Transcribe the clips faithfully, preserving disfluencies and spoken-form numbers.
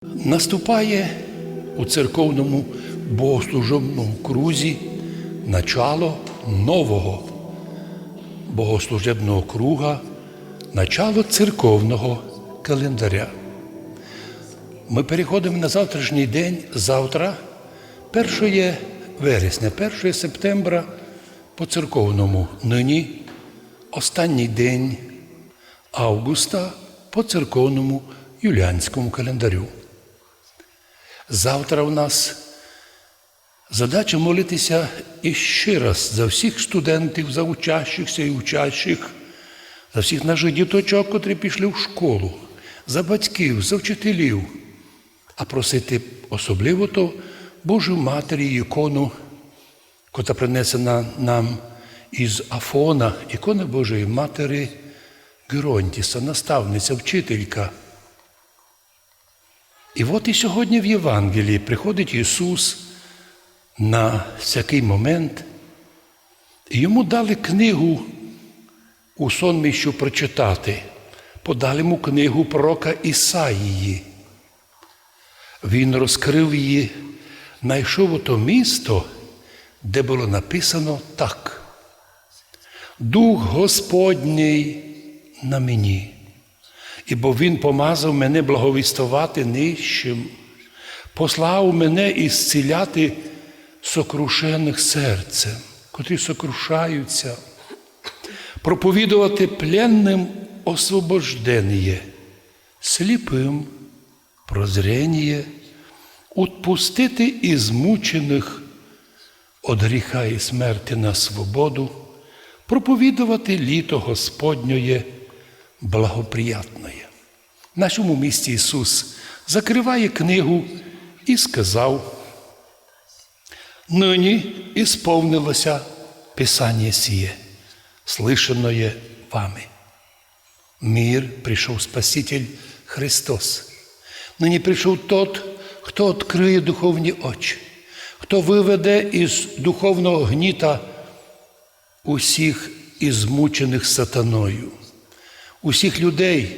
Наступає у церковному богослужебному крузі начало нового богослужебного круга, начало церковного календаря. Ми переходимо на завтрашній день. Завтра, першого вересня, першого септембра по церковному, нині останній день августа по церковному юліанському календарю. Завтра у нас задача молитися іще раз за всіх студентів, за учащихся і учащих, за всіх наших діточок, котрі пішли в школу, за батьків, за вчителів, а просити особливо то Божу Матір і ікону, котра принесена нам із Афона, ікона Божої Матері Геронтіса, наставниця, вчителька. І от і сьогодні в Євангелії приходить Ісус на всякий момент, і йому дали книгу у сонмі, щоб прочитати. Подали йому книгу пророка Ісаїї. Він розкрив її, найшов ото місто, де було написано так: «Дух Господній на мені, ибо Він помазав мене благовістовати нищим, послав мене ісціляти сокрушених серцем», котрі сокрушаються, проповідувати пленным освобожденіє, сліпым прозрініє, отпустити ізмученых од гріха і смерти на свободу, проповідувати літо Господньоє благоприятноє. На сьому місці Ісус закриває книгу і сказав: «Нині ісповнилося Писаніє сіє, слышаноє вами». В мир пришов Спаситель Христос. Нині пришов тот, хто откриє духовні очі, хто выведе із духовного гніта усіх ізмученых сатаною, усіх людей.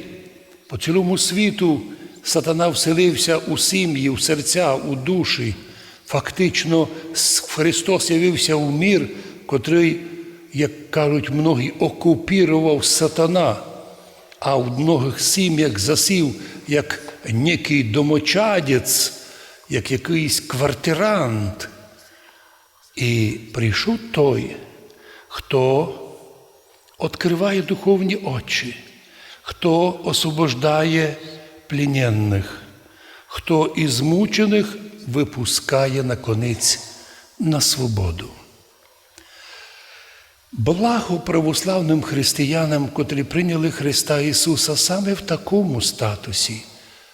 По цілому світу сатана вселився у сім'ї, у серця, у душі. Фактично, с-, Христос явився у мир, котрый, як кажуть многі, окупірував сатана, а в многых сім'ях засів як некий домочадець, як якыйсь квартирант. І пришов той, хто открыває духовні очі, хто освобождає плененных, хто ізмученых выпускає наконець на свободу. Благо православным християнам, котрі прийняли Христа Ісуса саме в такому статусі.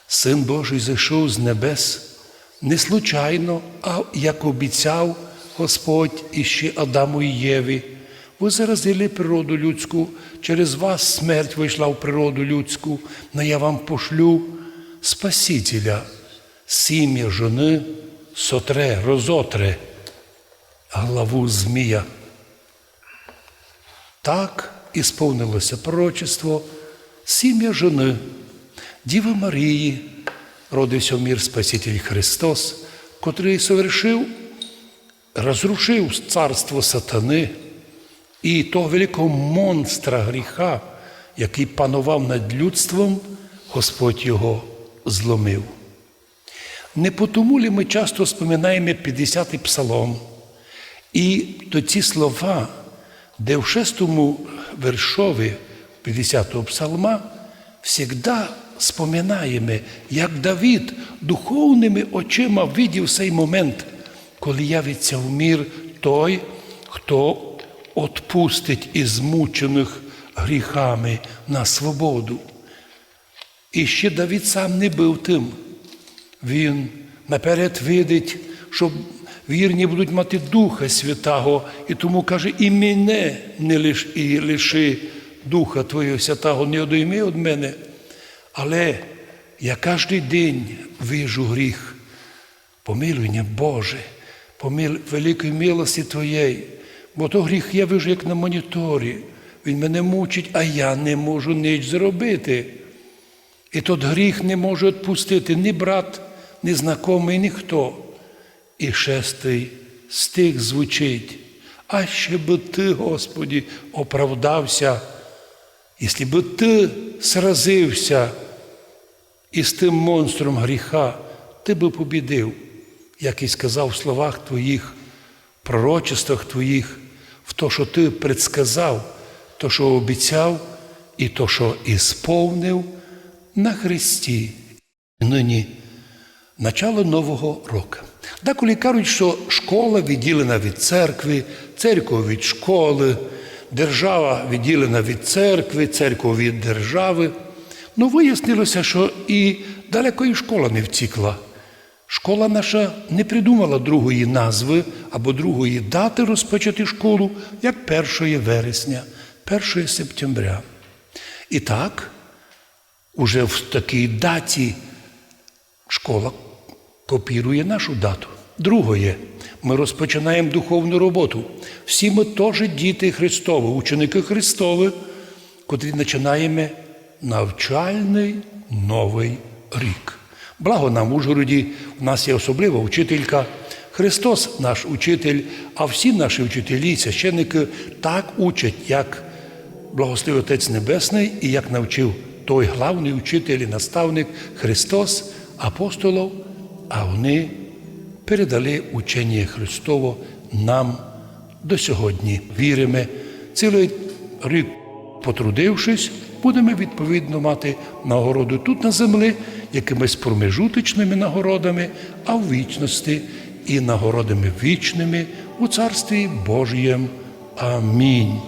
Син Божий зійшов з небес не случайно, а як обіцяв Господь іщи Адаму і Єві: «Вы заразили природу людську, через вас смерть войшла в природу людську, но я вам пошлю Спасителя, сімя жоны сотре, розотре главу змія». Так ісповнилося пророчество: сімя жоны, Дівы Марії, родився в мир Спаситель Христос, котрый совершив, розрушив царство сатаны і того великого монстра гріха, якый панував над людством, Господь його зломив. Не потому ли мы часто споминаєме пятдесятый псалом і то ці слова, де в шестому вершови пятдесятого псалма всегда споминаєме, як Давид духовными очима видів сей момент, коли явиться в мир той, хто отпустить ізмученых гріхами на свободу. І ще Давид сам не быв тым. Він наперед видить, што вірні будуть мати Духа Святаго, і тому каже: «І мене не лиш-, і лиши Духа Твого Святаго, не одойми од мене». Але я каждый день вижу гріх. Помилуй ня, Боже, по мил-, великій милости Твоєй, бо то гріх я вижу як на моніторі. Він мене мучить, а я не можу нич зробити. І тот гріх не може одпустити ні брат, ні знакомый, ніхто. І шестый стих звучить: «Аще бы ты, Господи, оправдався, если бы ты сразився із тым монстром гріха, ты бы побідив, як і сказав в словах твоїх, пророчествах твоїх, в то, што ты предсказав, то, што обіцяв, і то, што ісповнив на Христі». Нині начало Нового рока. Деколи кажуть, што школа відділена від церкви, церква від школы, держава відділена від церкви, церква від державы. Но выяснило ся, што і далеко і школа не втікла. Школа наша не придумала другої назвы або другої даты розпочати школу, як першоє вересня, першоє септембря. І так, уже в такій даті школа копірує нашу дату. Другоє, мы розпочинаєме духовну роботу. Всі мы тоже діти Христовы, ученикы Христовы, котрі начинаєме навчальный новый рік. Благо нам в Ужгороді, у нас є особлива учителька. Христос наш учитель, а всі наші учителі, священникы так учать, як благословив Отець Небесный і як навчив той главный учитель і наставник Христос апостолов, а они передали ученіє Христово нам до сьогодні. Віриме, цілый рік потрудившись, будеме відповідно мати нагороду тут на землі якимись промежуточными нагородами, а в вічности і нагородами вічными у Царстві Божієм. Амінь.